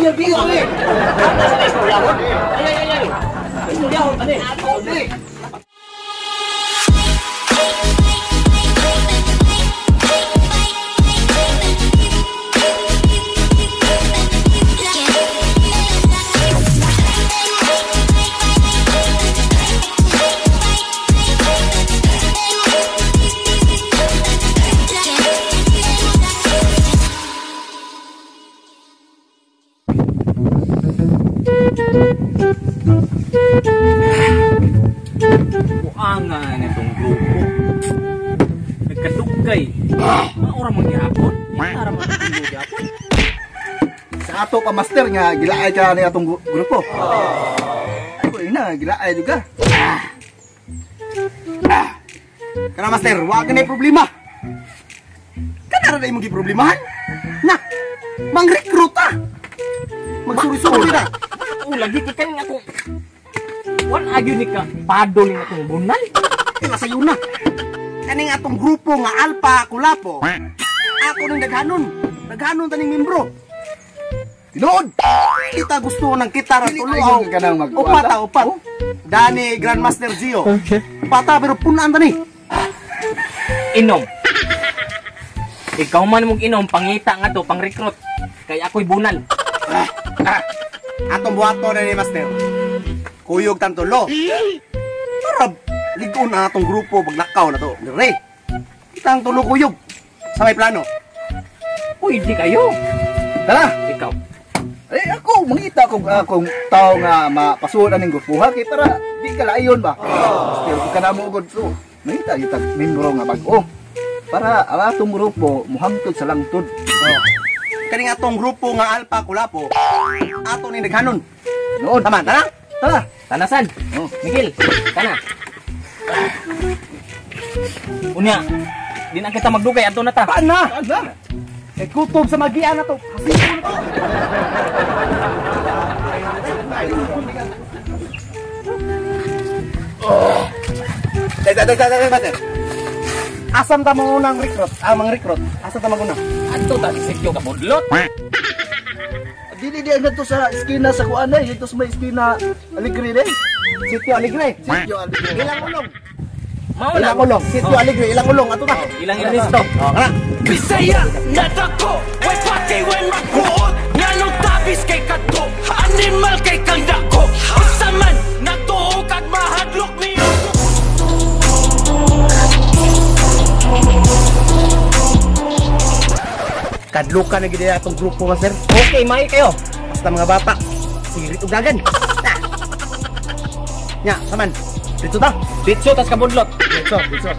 Ay, di ko eh. Ay, ay, ay, ay. Istoryahon ani. Di. Buangan itong grupo. Nagkadugay. Maura mong gihapon. Para mo gihapon. Sa ato pa master nga gilaay ka ni atong grupo. Ako ina gilaay juga. Kana master, wa ka na problema. Kana ra imong giproblemahan. Na. Mang-recruit ta. Magsuri-suri na. O lagi ka kaning akong wan agyo ni ka padol ni atong bunal. Ila sayo na. Kaning atong grupo nga Alpha Kulapo. Ako ning daghanon. Daghanon taning membro. Tinuod. Kita gusto nang kita ra tulo. Upat ta, upat. Dani Grandmaster Gio. Okay. Pata pero punaan tani. Inom. Ikaw man mong inom pangita nga to pang recruit. Kay ako'y bunal. Atong buhaton na ni Master. Kuyog tan tulo. Para ligon na atong grupo paglakaw na to. Dire. Kitang tulo kuyog. Sa may plano. Pwede kayo. Tara, ikaw. Eh ako mangita kog akong tao nga mapasuod aning grupo ha kay para di ka laayon ba. Master ko kana mo ugod so. Mangita gyud tag membro nga bag-o. Para ang atong grupo muhangtod sa langtod. Oh. Kaning atong grupo nga Alpha Kulapo, ato ning daghanon. Noon. Tama, tara. Tara. Tanasan. Oh. Miguel, tana. Unya, di na kita magdugay adto na ta. Paana? Paana? Eh kutob sa magian na to. Hasiko na to. Oh. Day, day, day, day, day. Asam ta mo unang recruit? Ah, mang recruit. Asa ta maguna? Adto ta sa sityo kabudlot. Dili di ang sa eskina sa kuan ay, dito sa may eskina Alegre din. Sitio Alegre. Sitio Alegre. Ilang ulong? Mao ilang ulong? Sitio Alegre, ilang ulong ato ta. Ilang Ernesto. Oh, kana. Bisaya nga dako, way pati way magbuot, nganong tabis kay kadto, animal kay kang dako. Unsa man natuo kag mahadlok niyo. Kadlukan na gid atong grupo, master. Okay, may kayo. Basta mga bata, sirit ug dagan. Nya, saman. Dito ta. Dito tas kabudlot. Dito, dito.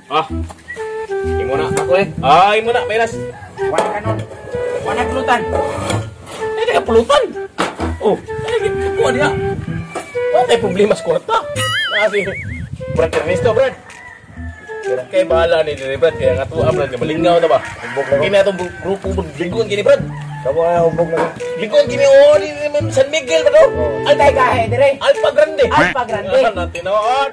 Ah. Imo na ako eh. Ah, imo na, mayras. Wala kanon. Wala pulutan. Eh, di ka pulutan. Oh, ay kuha diha. Wala tayo problema sa kwarta. Kasi, Brad Ernesto, Brad. Kaya bahala ni dire, Brad. Kaya nga tuwa, Brad. Malingaw na ba? Kini atong grupo, lingkon kini, Brad. Kamo ay hubog na. Lingkon kini, oh, ni San Miguel ba to? Altay kahe, dire. Alpha Grande. Alpha Grande. Natinoon.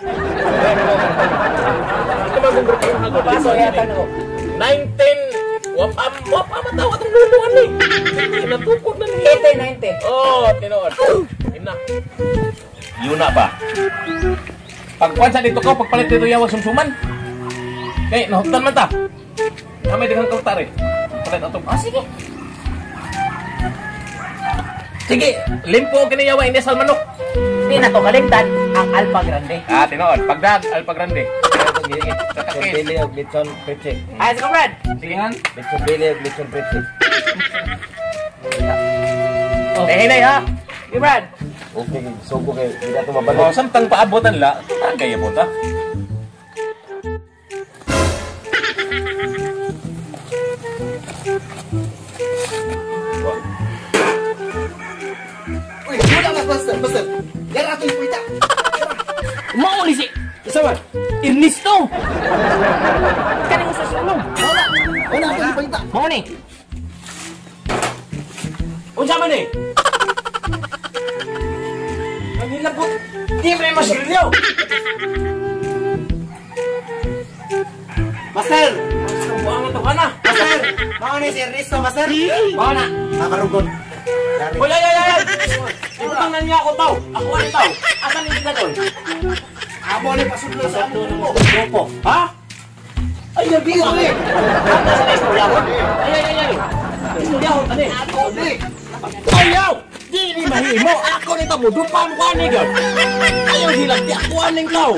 Ito ba kung grupo ako? Paso yata no. 19, wapa matawa itong luluan ni. Natukod na niya. 80, 90. Oh, tinoon. Ina. Yun na ba? Pagkuhan sa dito ko, pagpalit dito yawa sumsuman. Kay, nahuptan man ta. Kamay daghang kautar eh. Palit ato. Oh, sige. Sige, limpo kini yawa ini sal manok. Di na to kalimtan ang Alpha Grande. Ah, tinoon. Pagdag Alpha Grande. Lechon Bili og lechon peche. Ay, sige, Brad. Sige han. Lechon Bili og lechon peche. Oh. Hinay ha. Sige, Brad. Okay, suko kay di na to mabalik. Oh, samtang paabotan la, tagay abot ha. Uy, wala na master, master. Yara ato yung puita. Mao ni si Isa man. Ernesto. Kaning usa sa ulong. Wala. Wala ato yung puita. Mao ni. Unsa man ni? Ang hilabot. Di man masirilyo. Master! Buang ito ka na. Master! Mao ni si Ernesto, Master. Mao na. Makarugon. Hoy, ay, ay, ay! Ibutang na niya ako, tao. Ako ang tao. Asan yung doon? Amo ni pasudlo sa among grupo. Grupo. Ha? Ay, nabi ko eh. Asa na istorya ko? Ay, ay, ay, ay. Istorya ko, tani. Ako ni. Ayaw! Di ni mahimo. Ako ni tamo. Dupa mo ka ni gaw. Ayaw hilak di ako aning tao.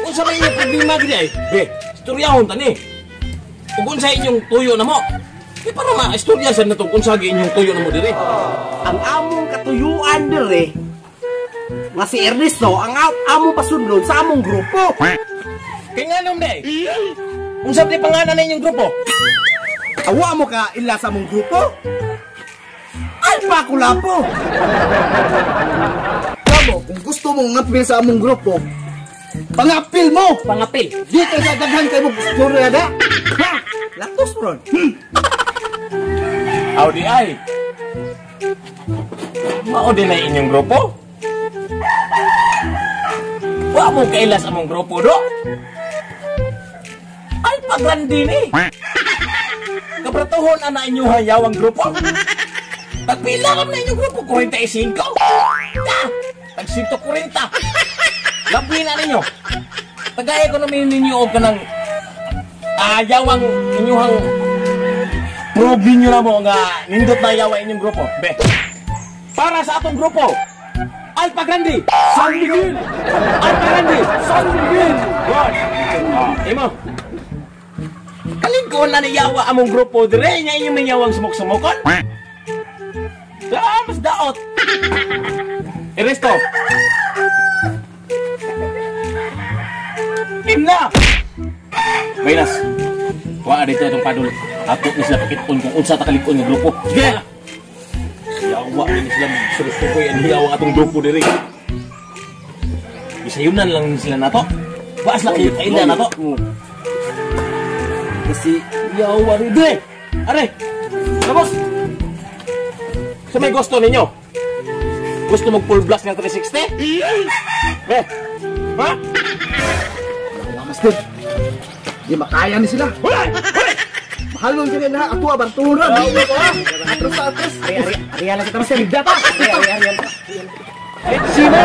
Unsa may inyong problema gid ay? Be, istoryahon tani. Ug unsa inyong tuyo na mo? Di para ma-istorya sad natong unsa gi inyong tuyo na mo diri. Ang among katuyuan dire nga si Ernesto ang among pasundon sa among grupo. Kay nganom day? Unsa di pangalan na inyong grupo? Awa mo ka ila sa among grupo? Alpa Kulapo. Kamo, kung gusto mong ngapil sa among grupo, pangapil mo! Pangapil. Di kay daghan kay mo istorya da. Ha! Latos ron. Aw di ay. Mao din na inyong grupo? Wa mo kailas among grupo do? Alpa Grande ni. Kabratuhon ana inyong hayawang grupo. Tagpila kam na inyong grupo? 45? Ta! Tag 140. Labi na ninyo. Taga-ekonomi ninyo og kanang yawang inyuhang prove ninyo na mo nga nindot na yawa inyong grupo. Be. Para sa atong grupo, Alpa Grande, San Miguel! Alpa Grande, San Miguel! God! Imo. Kalingkon na ni yawa among grupo dire nya inyong mayawang sumok-sumokon. Ah, mas daot. Ernesto. Imna. Baylas. Wa dito atong padul. Ato ni sila pakit-on kung unsa ta kalig-on nga grupo. Sige. Yawa ni sila surusukoy ang yawa atong grupo diri. Bisayunan lang sila nato. Wa sila kayo kaila nato. Kasi yawa rin dire. Are. Tapos. So may gusto ninyo? Gusto mag full blast nga 360? Be. Ha? Master, di makaya ni sila. Hoy! Hoy! Mahalon ka nila, ato abarturan. Atras sa atras. Ari, ari, ari, sa Master. Bigda pa. Ari, ari, ari. Sino?